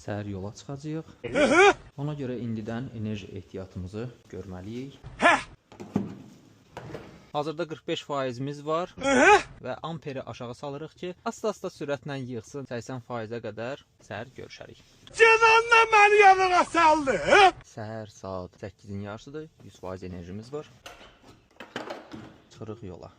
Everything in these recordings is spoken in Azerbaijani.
Səhər yola çıxacağıq. Ona görə indidən enerji ehtiyatımızı görməliyik. Hazırda 45 faizimiz var və amperi aşağı salırıq ki, asta-asta sürətlə yığsın 80%-ə qədər. Səhər görüşərik. Cənanla məni yanına saldı. Səhər saat 8-in yarısıdır. 100% enerjimiz var. Çıxırıq yola.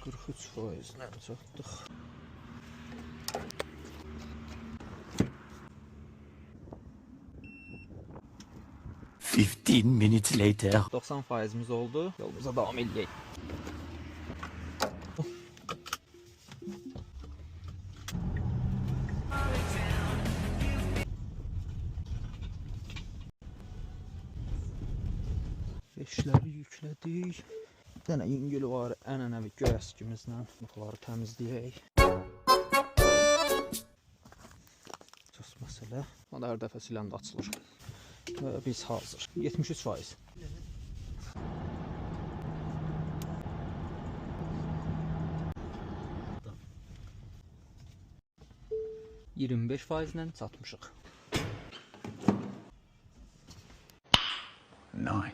...43%-lə çatdıq. 15 minutes later. 90 faizimiz oldu. Yolumuza davam eləyək. Beşləri yüklədik. Bir dənə yüngül var, ənənəvi göy əskimizlə bunları təmizləyək. Sus məsələ. O da hər dəfə siləndə açılır. Və biz hazır. 73%. ...25 faizlə çatmışıq. Nice.